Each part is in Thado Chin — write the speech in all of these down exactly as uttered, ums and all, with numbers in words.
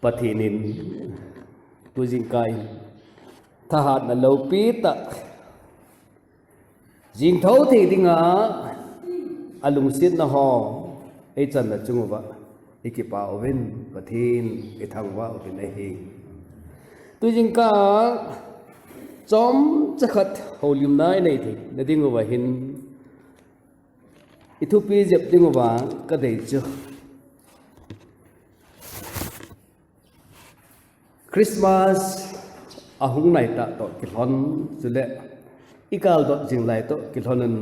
Pathen in tujingkah in thahatna loupi tah jingthou thei dinga alungsetna ho eichanna chung uva ikipah uvin, Pathen ithangvah uvin ahi. Tujingkah chomcha khat houlimna inei theina ding uva hin ithupi jep ding uva kadei chu Christmas ahung naitah toh kilhon, chule ikaldot jing lai toh kilhon in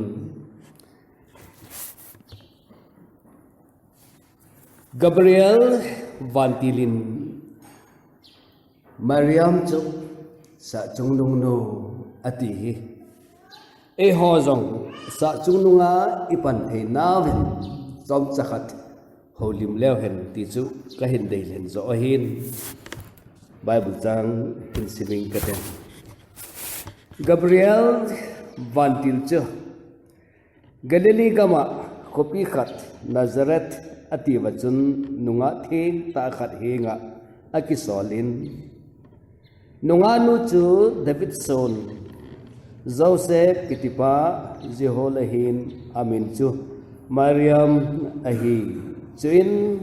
Gabriel vantil in Mariam chu sahchungnung nu ati hi eiho jong sahchungnunga ipan thei nauvin chomcha khat houlim leu hen ti chu kahin deilhen joh ahin. Bible chang hin simin kate. Gabriel vantil chu Galilee gama khopi khat Nazareth atiuva chun nungah thengtah khat henga akisolin, nungah nu chu David son Joseph kitipa Jehola hin, amin chu Mariam ahi. Chuin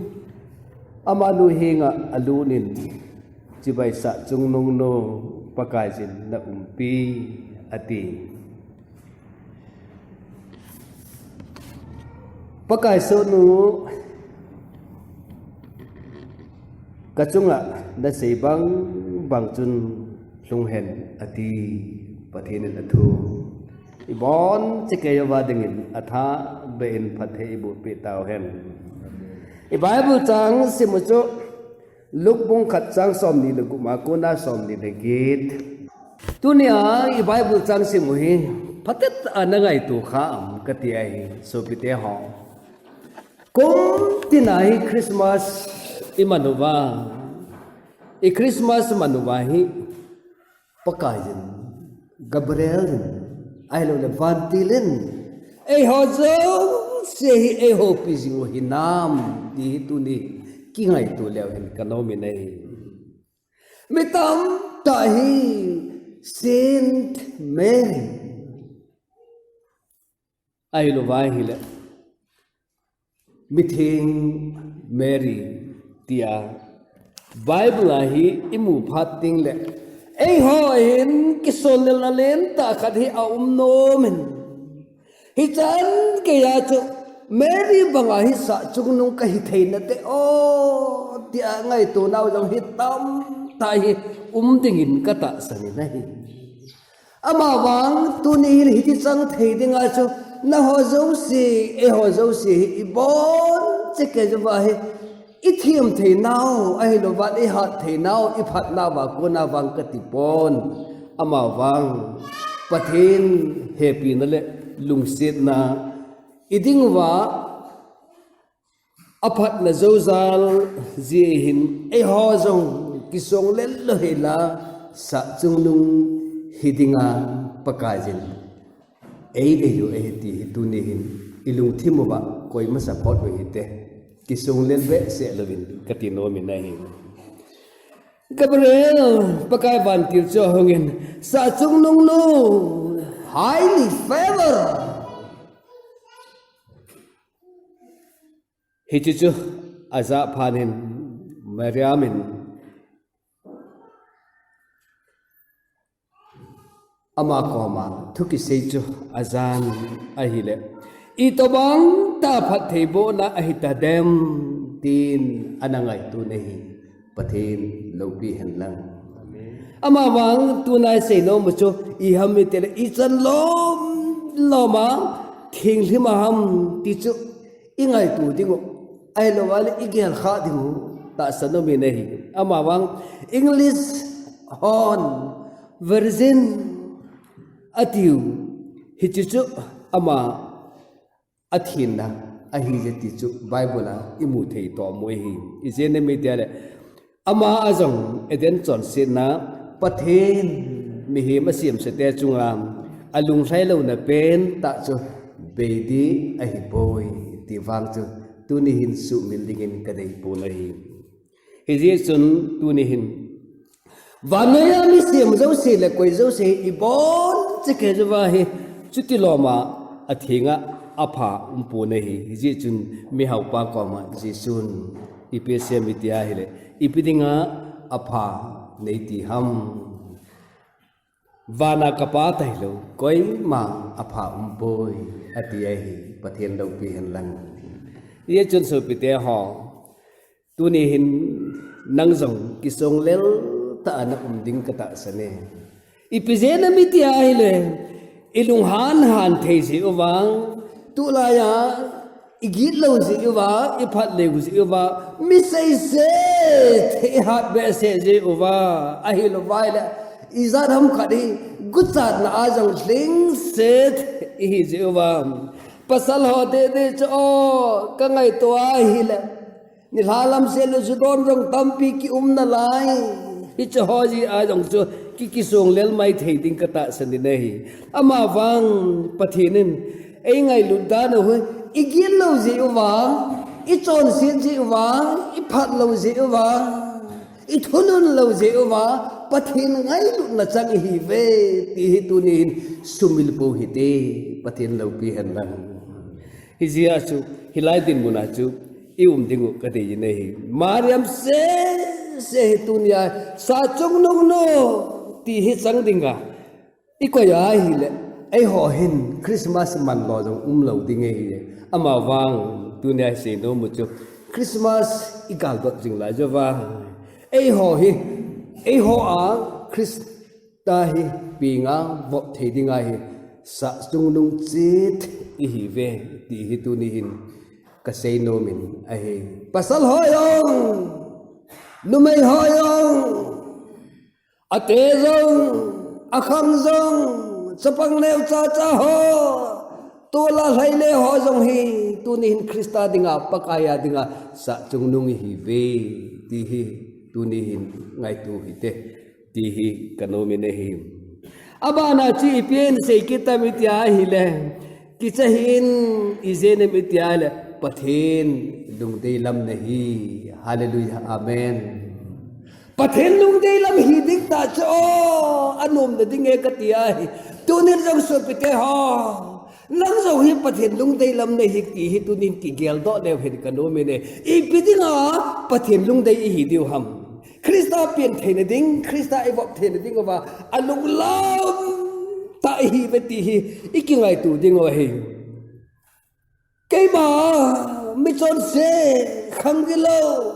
amanu henga alutin, chibai sahchungnung nu, Pakaiyin naumpi, ati. Pakai sohnu, kachunga nasei bangbang chun lhung hen, ati. Pathen in athu ibonchauva dingin athahbeh in phatthei eiboh peh tauhen. I Bible chang simu chu Luke bung khat chang somni le gup a kona somni le get. Tunia i Bible chang simu hi phatecha nangaito kham kati ahi, sopite ho. Kum tina hi Christmas imanuva, i Christmas manuva hi Pakaiyin, Gabriel in, ahilouleh vantil in eiho jouse hi eihopi jing u hinam ti hi tuni kingaito leu hen kanomin ahi. Mi tamtah hi Saint Mary, ahilouva ahile Mitheng Mary tia Bible a hi imu phat tengle, eiho hin kisonlelna lentah khat hi aum nomin, hichan geiya chu Mary banga hi sahchungnung kahi theina te o tia ngaito nau jong hi tamtah hi um dingin katahsan in ahi. Amavang tuni hin hiti chang thei dinga chu nangho jouse, eiho jouse hi ibonchauva hi ithem theinau, ahilouva ihat theinau, iphatnauva kona vang katipon. Amavang Pathen hepina le lungsetna idinguva aphatna joujal jeh hin eiho jong kisonglel lou hela, sahchungnung hidinga Pakaiyin eideiyu ahi ti hi tuni hin ilungthimuva koi masa phot u hite, kisonglel behseh louvin kati nomin ahi. Gabriel, Pakai vantil chu ahungin, sahchungnungnu, highly favor. Hiche chu ajah phat in Mariam in ama koma thu kisei chu ajan ahile, itobang tah phattheibohna ahitadem tin ana ngaito nahi. Pathen loupi henlang. Amavang tuna isei nomu chu iham itile, ichan lom loma thinglhim aham ti chu ingaito dingu, ahilouleh igel khah dingu tahsan nomin ahi. Amavang English hon virgin atiu, hiche chu ama athenna ahije ti chu Bible a imu thei toh mu ahi. Ijeh inem itile, ama a jong Eden chonsetna Pathen mihem asemsate chunga alunglhai louna pentah chu beidih ahipoi ti vang chu tuni hin sumil dingin kadeipon ahi. Hijeh chun tuni hin, vannoi a mi sem jouse le koi jouse hi ibon cheh kei jouva hi, chuti loma athenga apha umpon ahi. Hijeh chun mihaopa koma Jesun ipi asei em iti ahile, ipi dinga apha neiti ham. Vana ka Pa tailou, koima apha umpoi, ati ahi, Pathen loupi hen lang. Hijeh chun sopite ho, tuni hin nang jong kisonglel tah a na um ding ka tahsan e. Ipi jeh ham iti ahile, i lunghan han thei jeh uva, tulai a, i gitlou jeh uva, i phatlou jeh uva, mi seise, thei hat behseh jeh uva, ahilou vai le, ijat ham khat hi, guchatna a jong lhingset ihi jeh uva. Pasal ho dede chu o, ka ngaito ahile, nilhah lam sel le judon jong tampi ki um nalai. Hiche ho jeh a jong chu ki, kisonglel mai thei ding ka tahsan in ahi. Amavang Pathen in ei ngailut dan u hi, i gitlou jeh uva, i chonset jeh uva, i phatlou jeh uva, i thunun lou jeh uva, Pathen ngailutna chang ihi ve, ti hi tuni hin sumil pou hite, Pathen loupi hen lang. Hijeh a chu, hilai dinmun a chu, i um ding u ka dei in ahi. Mariam sese hi tunia, Sahchungnung nu, ti hi chang dinga i koi ahile, eiho hin Christmas manlou jong umlou ding ahi. Amavang tunia i seinom u chu Christmas i galdot jing lai jouva, eiho hi, eiho a Christa hi penga vop thei dinga hi Sahchungnung cheh ihi ve ti hi tuni hin ka seinom in ahi. Pasal ho jong, numei ho jong, ate jong, akhang jong, chapang neocha cha ho, tol a lhaile ho jong hi, tuni hin Christa dinga, Pakai a dinga, Sahchungnung ihi ve, ti hi, tuni hin ngaito hite, ti hi ka nom in ahi. Abana chu ipi in sei kit tam iti ahile, kicha hih in, ijeh inem iti ahile, Pathen lungdei lam nahi. Hallelujah, amen. Pathen lungdei lam hi ding tah chu o, anom na ding e ka ti ahi. Tunin jong sopite ho, nang jong hi Pathen lungdei lam nahi ti hi tunin kigeldoh leu hen ka nom in e. Ipi dinga Pathen lungdei ihi diu ham. Christa pen theina ding, Christa i vop theina ding uva, alunglam tah ihi ve ti hi, i kingaito ding u ahi. Keima, michonse, khang gilou.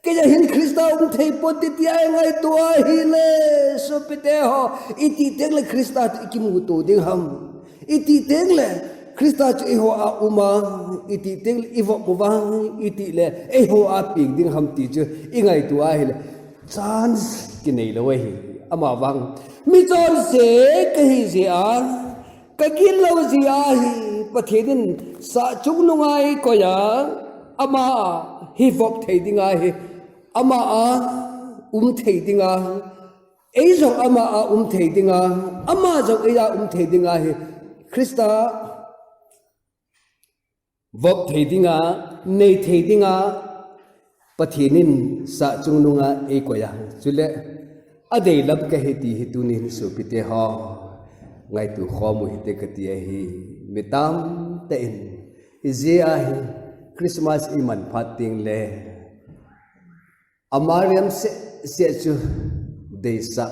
Kei a hin Christa um thei pon ti tia i ngaito ahile, sopite ho, iti teng le Christa chu i kimuto ding ham. Iti teng le Christa chu eiho a um a, iti teng le i vop uva, iti le eiho a peng ding ham ti chu i ngaito ahile, chance kinei lou ahi. Amavang, michonse kahi jeh a, ka gitlou jeh a hi, Pathen in Sahchungnung a eikoi a, ama hi vop thei ding ahi, ama a um thei ding a, ei jong ama a um thei ding a, ama jong ei a um thei ding ahi, Christa vop thei dinga, nei thei dinga, Pathen in Sahchungnung a eikoi a. Chule, adei lam kahi ti hi tunin sopite ho, ngaito khom u hite ka ti ahi. Mi tamtah in, ijeh a hi Christmas i man phat teng le, a Mariam seh seh chu deisah,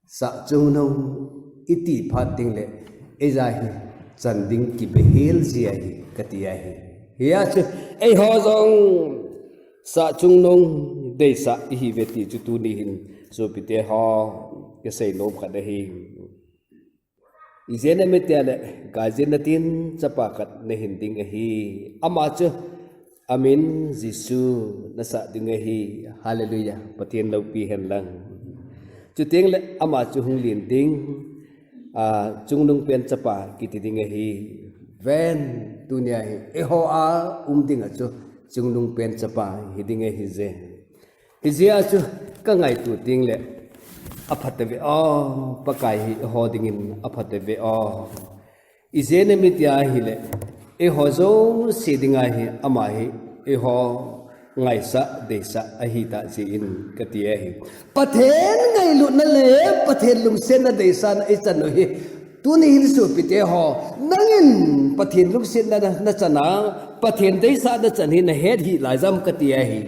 Sahchungnung iti phat teng le, eija hi chan ding kibehel ji ahi, ka ti ahi. Hia chu, eiho jong Sahchungnung deisah ihi ve ti chu tuni hin sopite ho, ka seinom khat ahi. Ijeh inem iti le, gaijin natin chapa khat nahin ding ahi. Ama chu, amin Jesu nasah ding ahi. Hallelujah. Pathen loupi hen lang. Chuteng le ama chu hung len ding, a, Chungnungpen Chapa kiti ding ahi. Ven, tunia hi, eiho a um ding a chu, Chungnungpen Chapa hi ding ahi je. Hijeh a chu ka ngaito teng le, apha tave o, Pakai hi eiho dingin apha tave o. Ijeh inem iti ahile, eiho jouse dinga hi, ama hi, eiho ngaisah, deisah ahitah jeh in kati ahi. Pathen ngailutna le Pathen lungsetna deisahna ichan u hi, tuni hin sopite ho, nangin Pathen lungsetna nachan a, Pathen deisahna chan hi nahet hih lai jam kati ahi.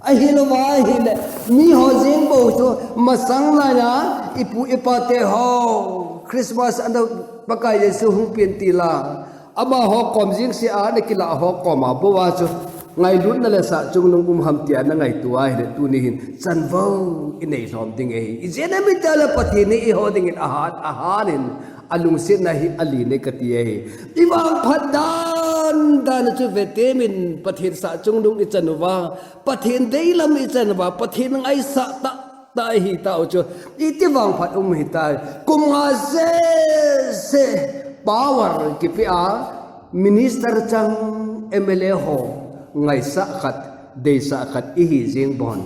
Ahilouva ahile, miho jeng bou chu masang laiya ipu ipate ho Christmas ana Pakai Jesu hung pen tila, amaho kom jeng sea ana kilah ho koma bou a chu ngailutna le sah chungnung um ham tia nangaito ahile, tuni hin chanvou inei lhom ding ahi. Ijeh inem itile Pathen hi eiho dingin ahat, ahan in, alungsetna hi alen e kati ahi. Ivangphat dan dan chu vetem in Pathen sah chungnung ichan uva, Pathen deilam ichan uva, Pathen ngaisah tahtah ahitah u chu iti vangphat um hitai. Kum nga sese power kipe a, minister chang, M L A ho ngaisah khat, deisah khat ihi jeng bon,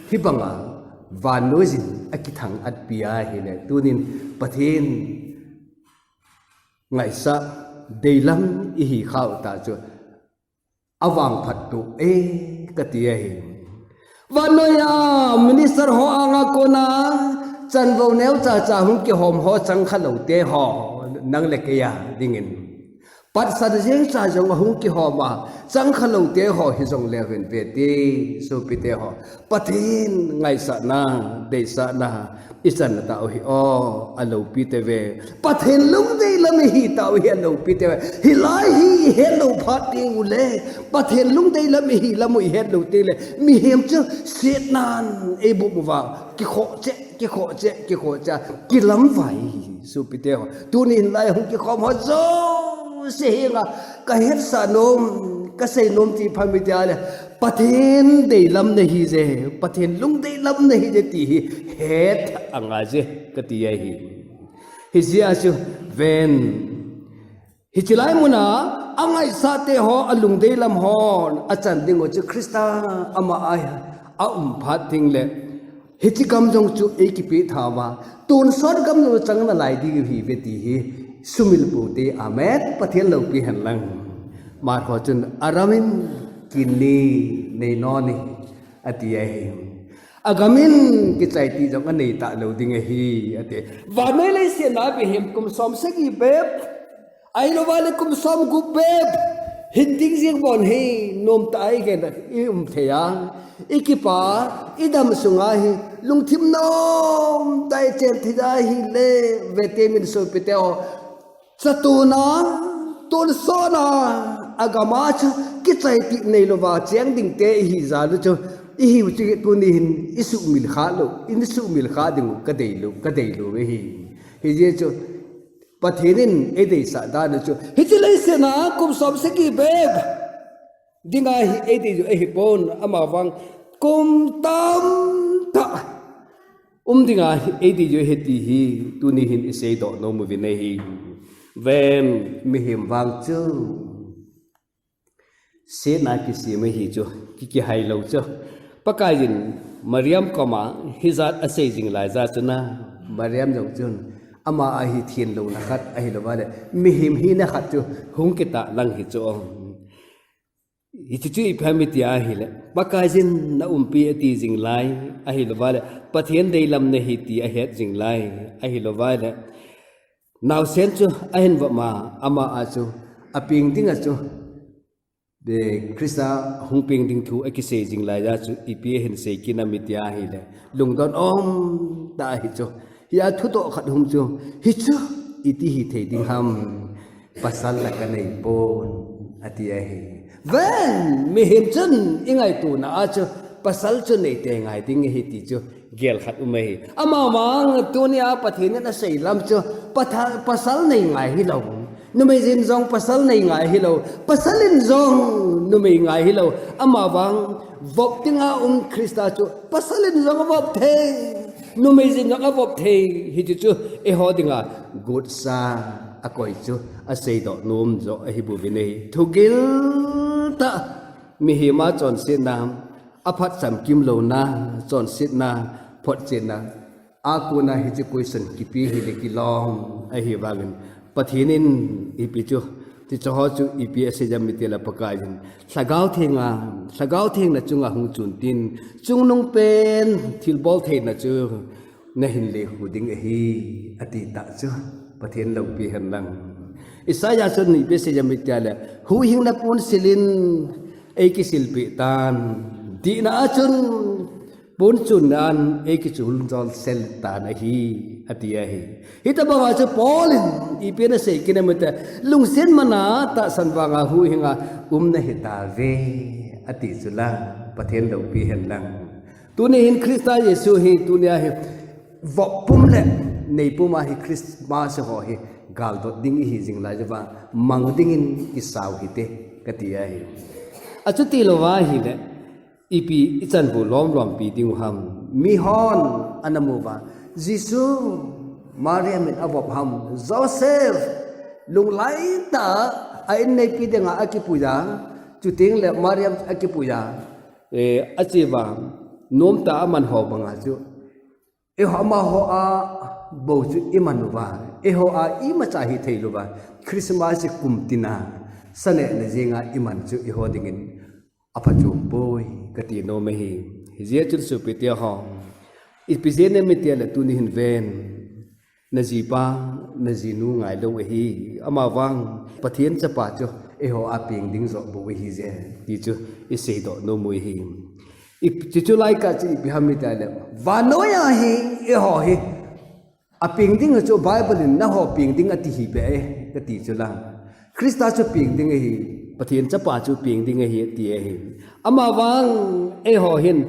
hibanga vannoiyin akithang-atpi ahile, tunin Pathen ngaisah deilam ihi khah u tah chu avangphat toh e kati ahi. Vannoiya minister ho anga kona chanvou neocha cha hung kihom ho, changkha loute ho, nang le keiya dingin, patsah jengcha jong ahung kihom a, changkha loute ho hijongleu hen, vete sopite ho, Pathen ngaisahna, deisahna ichan tah u hi o, alopi teve. Pathen lungdei lam ihi tah u hi alopi teve. Hilai hi ihet lou phat teng ule, Pathen lungdei lam ihi lam u ihet lou tengle, mihem chu setnan eibuh uva, kikhoh cheh, kikhoh cheh, kikhoh cheh, kilamvai hi sopite ho. Tuni hin lai hung kikhom ho jouse henga kahetsah nom, kasei nom ti pha mi tile, Pathen deilam nahije, Pathen lungdei lam nahije ti hi het angaije kati ahi. Hijeh a chu ven, hiche lai muna angaisah te ho, alungdei lam hon achan ding u chu Christa ama a aum phat tengle, hiche gam jong chu eikipeh thauva, tonsot gam jong chang nalai ding u hiuve ti hi sumil poute, amen. Pathen loupi henlang. Mark ho chun, aram in kin ni nei non e, ati ahi. Agam in kichai tih jong anei talou ding ahi, ati. Vannoi leiset a mihem kum som sagi bep, ahilouva le kum som gup bep hin ding jeng bon hi, nomtah a igel a ium thei a, ikipa, idam sunga hi lungthim nomtah a ichen thei ahile, vetem in sopite ho, chatona, tonsotna, agam a chu kichai tih neilouva cheng dingte ihi jal u chu, ihiu chu tuni hin isuhmil khah lou, isuhmil khah ding u kadei lou, kadei lou ahi. Hijeh chu Pathen in eideisah dan u chu hiche leiset a kum som sagi bep dinga hi eidei u ahipon, amavang kum tamtah um dinga eidei u ahi ti hi tuni hin iseidoh nom uvin ahi. Ven, mihem vang chu setna kisem ahi chu, ki, kihailou chu. Pakaiyin Mariam koma hijat asei jing laija chuna, Mariam jong chun ama a hi thenlouna khat ahilouva le mihem hina khat chu hung kitahlang hi chu. Hiche chu ipi ham iti ahile, Pakaiyin naumpi ati jing lai, ahilouva le Pathen deilam nahi ti ahet jing lai, ahilouva le naosen chu ahin vop ma, ama a chu apeng dinga chu, Christa hung peng ding thu akisei jing laija chu ipi ahin sei kit nam iti ahile, lungdon umtah ahi chu. Hia thudoh khat hung chu, hichu iti hithei ding ham, pasal la kaneipon, ati ahi. Ven, mihem chun ingaitona a chu pasal chu neitei ngai ding ahi ti chu gel khat um ahi. Amavang tunia Pathen in asei lam chu, patha-, pasal nei ngai hilou, numeijin jong pasal nei ngai hilou, pasal in jong numei ngai hilou, amavang vop dinga um Christa chu pasal in jong avop thei, numeijin jong avop thei, hichu chu eiho dinga gotsa akoi chu aseidoh nom joh ahibouvin ahi. Thugil tah, mihem a chonsetna, aphat chamkim louna, chonsetna, photchenna a kona hiche question kipe hile kilom ahivangin, Pathen in ipi chu, tichu ho chu ipi asei jam itile Pakaiyin, Lhagao Thenga, Lhagao Theng nachunga hung chun tin, chungnung pen thilbol theina chu nahin lekhu ding ahi, ati tah chu Pathen loupi hen lang. Isaiah chun ipi asei em iti le, huhhingna ponsil in eikisilpeh tan, dihna a chun ponchunna in eikichul jolsel tan ahi, ati ahi. Hitobanga chu Paul in ipi ana sei kit em iti le, lungset mana tahsan vanga huhhinga um nahitauve, ati chu lang, Pathen loupi hen lang. Tuni hin Christa Jesu hi, tunia hi, vop pum le nei puma hi Christmas ho hi galdot ding ihi jing lai jeh uva, mang dingin isao hite, kati ahi. Achuti louva ahile, ipi ichan bu lomlompi diu ham? Mihon ana mu uva, Jesu, Mariam in avop ham? Joseph, lunglai tah a inneipi dinga akipui a, chuteng le Mariam akipui a, eh, ache uva, nomtah a aman ho banga chu, eiho amaho a bou chu iman uva, eiho a imacha hithei louva, Christmas hi kum tina sanehna jenga iman chu eiho dingin aphachom poi, kati nom ahi. Hijeh chun sopite ho, ipi jeh inem iti le, tuni hin ven, najipa, najinu ngailou ahi. Amavang Pathen Chapa chu eiho a peng ding joh bou ahije, ti chu iseidoh nom u ahi. Chuchu lai kah chu ipi ham iti le, vannoiya hi eiho hi apeng ding chu Bible in nangho peng ding ati hih beh e, kati chu lang. Christa chu peng ding ahi, Pathen Chapa chu peng ding ahi, ati ahi. Amavang eiho hin,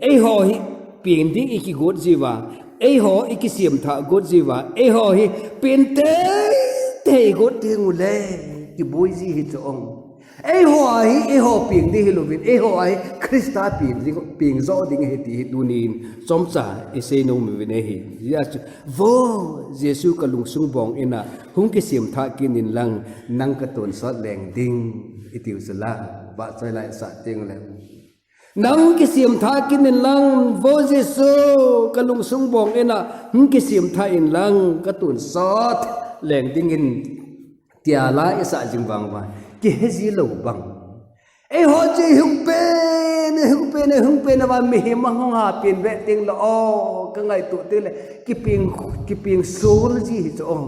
eiho hi peng ding ikigot jiuva, eiho ikisem thah got jiuva, eiho hi peng teitei got ding ule kiboi ji hi chu ong. Eiho a hi eiho peng ding hilouvin, eiho a hi Christa peng ding, peng joh ding ahi ti hi tunin chomcha isei nom uvin ahi. Hijeh chun, Vo Jesu, kalungsung bong in a hung kisem thah kit in lang, nang katonsot leng ding, itiu chu lang, vahchoi la isah teng le. Nang kisem thah kit in lang, Vo Jesu, kalungsung bong in a hung kisem thah in lang, katonsot leng dingin, tia la isah jing vang uva, kihe ji lou bang. Eiho chu ihung pen, ihung pen, ihung pen uva mihem ahung ha pen ve teng le, o, kangaito teng le, kipeng, kipeng sol ji hi chu, o.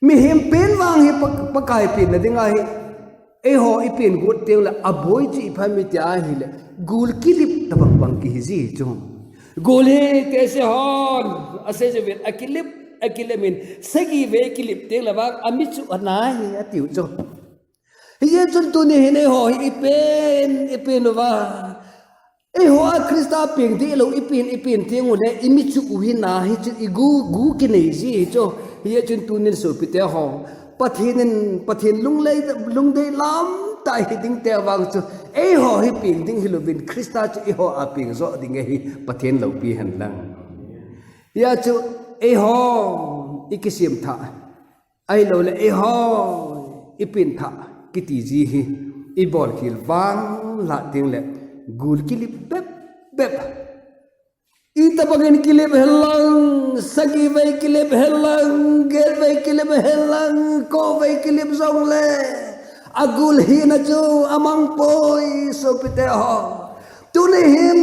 Mihem pen vang hi Pa-, Pakai penna dinga hi, eiho ipen got teng le, aboi chu ipi ham iti ahile, gul kilip tabang bang kihi ji hi chu. Gul hi tehse hon asei jiuvin, akilip, akilip in, sagi vei kilip teng le vang, ami chu anai, atiu chu. Hijeh chun tuni hin eiho hi ipen, ipen uva, eiho a Christa peng deh lou, ipen, ipen teng ule, imi chu u hi na hi chu igu, gu kinei ji hi chu. Hijeh chun tunin sopite ho, Pathen in, Pathen lunglei, lungdei lam tah hiding te vang chu, eiho hi peng ding hilouvin, Christa chu eiho a peng joh ding ahi, Pathen loupi hen lang. Hijeh chun eiho ikisem thah, ahilouleh eiho ipen thah kiti ji hi, ibol khel vang lah teng le, gul kilip bep bep. Itabang in kilip hen lang, sagi vei kilip hen lang, get vei kilip hen lang, ko vei kilip jong le, agul hina chu amang poi, sopite ho. Tuni hin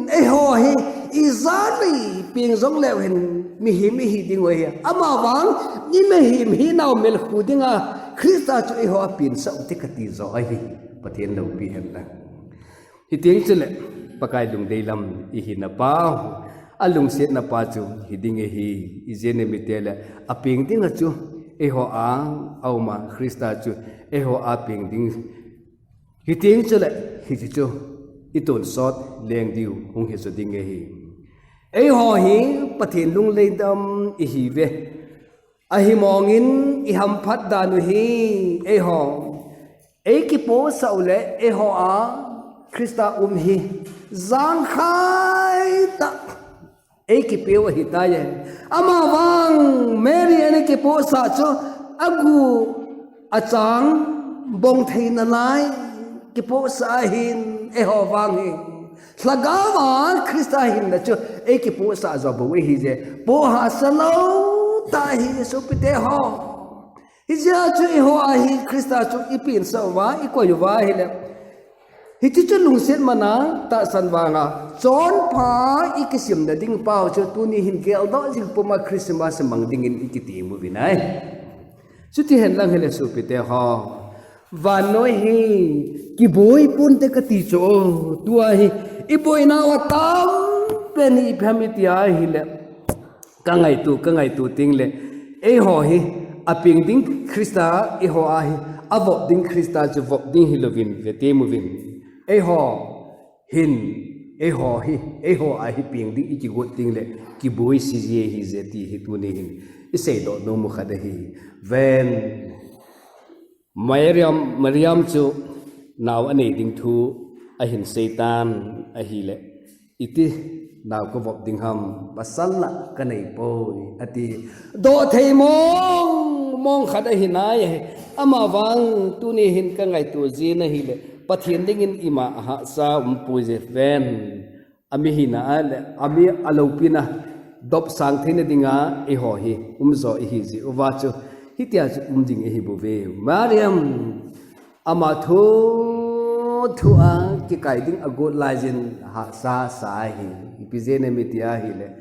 eiho hi ijat vei peng jong leu hin mihem ihi ding u ahi. Amavang, imihem hinau melkhu dinga Christa chu eiho a pensah u hite kati joh ahi. Pathen loupi hen lang. Hiteng chule, Pakai lungdei lam ihina pa, alungsetna pa chu hiding ahi, ijeh inem iti le, apeng ding a chu eiho a auma, Christa chu eiho a peng ding. Hiteng chule, hiche chu itonsot leng diu hung hi chu ding ahi. Eiho hi Pathen lunglei dam ihiuve. Ahimongin ihamphat dan u hi, eiho eikipohsah u le eiho a Christa um hi jangkhai tah eikipeu ahitai. Amavang Mary in akipohsah chu agu achang bong thei nalai kipohsah ahin eiho vang hi lhagao a Christa hinna chu eikipohsah jo bou ahije. Pohahsa lou tah ahi sopite ho. Hijeh a chu eiho a hi Christa chu ipensah uva, ikoi uva ahile, Hiche chu lungset mana tahsan vanga chonpha ikisimna ding pau chu tuni hin geldoh jing puma Christmas mang dingin ikiti mu vinai. Chuti henlang hile sopite ho, vannoi hi kiboi ponte kati chu, tua hi iboinau atampen hi ipi ham iti ahile, kangaito, kangaito tengle, eiho hi apeng ding Christa, eiho a hi avop ding Christa chu vop ding hilouvin vete muvin. Eiho hin, eiho hi, eiho a hi peng ding ikigot tengle, kiboi siji ahije ti hi tuni hin iseidoh nom u khat ahi. Ven, Mariam, Mariam chu nao anei ding thu ahin seitan ahile, iti nao kavop ding ham, pasal la kaneipoi ati. Dohthei mong mong khat ahinai, amavang tuni hin kangaito jin ahile, Pathen dingin ima ahahsa umpoije ven. Ami hina a le, ami aloupina dopsang theina dinga eiho hi umjo ihiji uva chu, hitia chu um ding ihibouve. Mariam ama thu, thu a kikai ding agot laijin hahsa sa ahi. Ipi jeh inem iti ahile,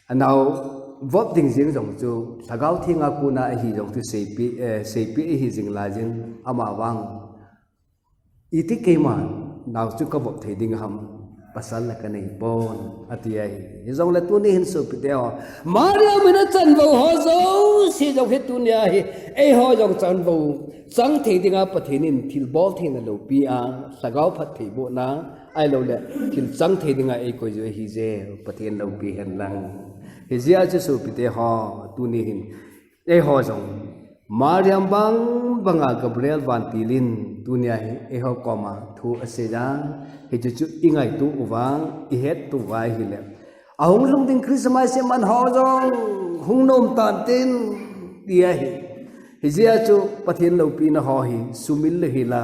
anao vop ding jeng jong chu Lhagao Thenga kona ahi jong chu seipeh, eh, seipeh ahi jing laijin amavang iti keima nao chu kavop thei ding ham, pasal la kaneipon ati ahi. Hijongle tuni hin sopite ho, Mariam in achanvou ho jouse jong hi tunia hi eiho jong chanvou chang thei dinga Pathen in thilbol theina loupi a, lhagao phattheibohna ahiloule thil chang thei dinga eikoi u ahije, Pathen loupi henlang. Hijeh a chu sopite ho, tuni hin eiho jong Mariam bang banga Gabriel vantil in tunia hi eiho koma thu aseiya, hichu chu ingaito uva, ihetto uva ahile, ahung lhung ding Christmas iman ho jong hung nom tantin ti ahi. Hijeh a chu Pathen loupina ho hi sumil louhela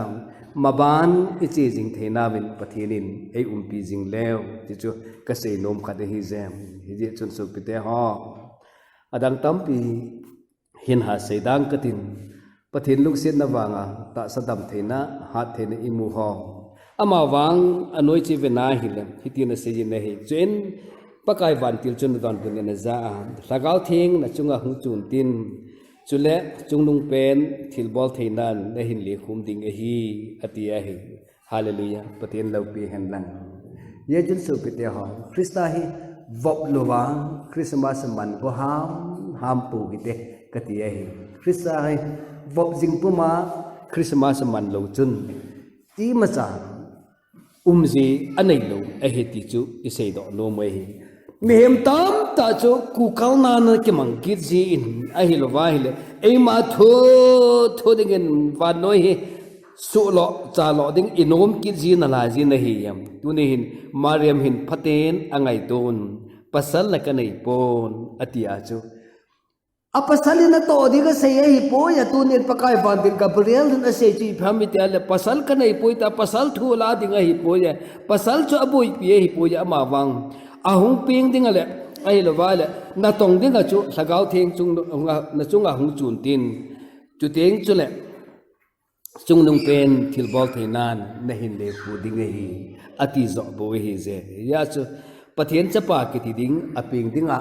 maban iche jing theinauvin Pathen in eiumpi jing leu ti chu kaseinom khat ahije. Hijeh chun sopite ho, adang tampi hin hasei dang katin, Pathen lungsetna vanga tahsa damtheina, hattheina imu ho, amavang anoiche vena hile hitin aseijin ahi. Chuin Pakai vantil chun adonbut in aja a, Lhagao Theng nachunga hung chun tin, chule chungnungpen thilbol theinan nahin lekhum ding ahi, ati ahi. Hallelujah, Pathen loupi henlang. Hijeh chun sopite ho, Christa hi vop louva Christmas man go ham ham pou hite kati ahi. Christa hi vop jing puma Christmas man lou chun imacha umji aneilou ahi ti chu iseidoh nom u ahi. Mihem tamtah chu kukalna ana kimang kit jin ahilouva ahile, eima thu, thu dingin vannoi hi suhlo chalo ding inom kit ji nalai jin ahi em? Tuni hin Mariam hin phaten angaiton, pasal la kaneipon atia chu, apasal in atoh ding asei ahipoi, a tunin Pakai vantil Gabriel in asei chu ipi ham itile, pasal kaneipoi tia pasal thu la ding ahipoi, pasal chu aboipi ahipoi, amavang ahung peng ding ale, ahilouva le natong dinga chu Lhagao Theng chung, nachunga hung chun tin, chuteng chule chungnungpen thilbol theinan nahin lekhu ding ahi, ati joh bou ahije. Hijeh a chu Pathen chapa kiti ding, apeng dinga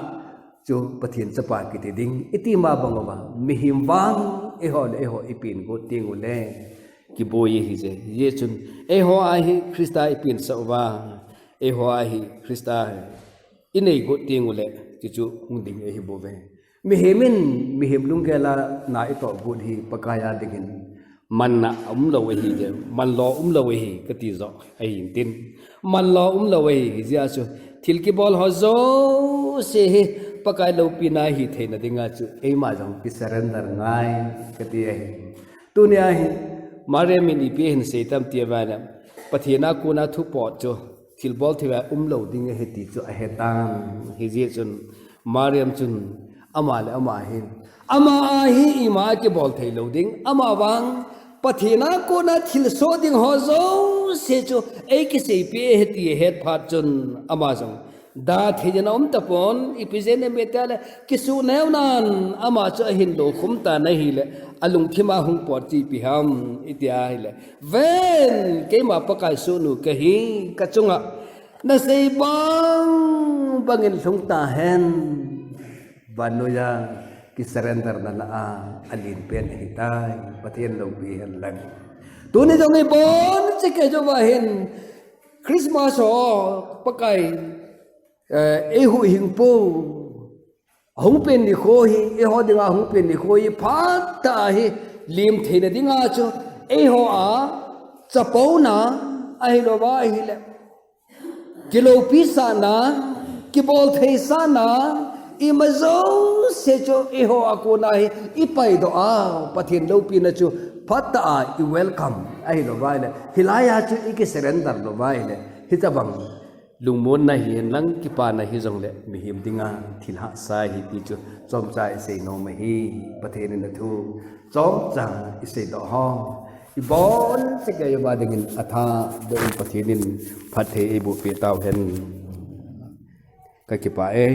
chu Pathen chapa kiti ding iti ma bang uva, mihem vang eiho le eiho ipen got tengule kiboi ahije. Hijeh chun eiho a hi Christa ipensah uva, eiho a hi Christa inei got tengule chuchu hung ding ahibouve. Mihem in mihem lunggel a na itoh got hi Pakai a dingin manna umlou ahije, manlo umlou ahi kati joh ahin tin. Manlo umlou ahi, hijeh a chu thil kibol ho jouse hi Pakai loupina hitheina dinga chu eima jong kisurrender ngai kati ahi. Tunia hi Mariam in ipi ahin sei tam tia vale, Pathen a kona thupot chu thilbol theiva umlou ding ahi ti chu ahetan. Hijeh chun Mariam chun ama le ama hin, ama a hi ima kibol theilou ding, amavang Pathen a kona thilsoh ding ho jouse chu eikiseipeh ahi ti ahet phat chun ama jong Da thei jeng a um tapon, ipi jeh inem itile, kisuh neo nan, ama chu ahin lokhum tan ahile, alungthim a hung potdoh chu ipi ham, iti ahile. Ven, keima Pakai sohnu kahi, kachunga, nasei bang, bangin lhung tahen. Vannoiya, kisurrender na a, alen pen ahitai, Pathen loupi hen lang. Tuni jong ibon cheh kei jouva hin, Christmas ho, Pakai, eh, eihuhhingpu, ahung pen nikho hi, eiho dinga ahung pen nikho hi, phatah a hi, lim theina dinga chu, eiho a, chapouna, ahilouva ahile. Kiloupi sahna, kibol thei sahna, ima jouse chu eiho a kona hi, ipaidoh a, Pathen loupina chu, phatah a, i welcome, ahilouva ahile. Hilai a chu, ikisurrender louva ahile. Hitobang. Lungmonna hihen lang kipana hijongle, mihem dinga thil hahsa ahi ti chu, chomcha isei nom ahi, Pathen in athu, chomcha iseidoh ho. Ibon cheh kei jouva dingin athah, doh in Pathen in phatthei eiboh peh tauhen. Kakipah e.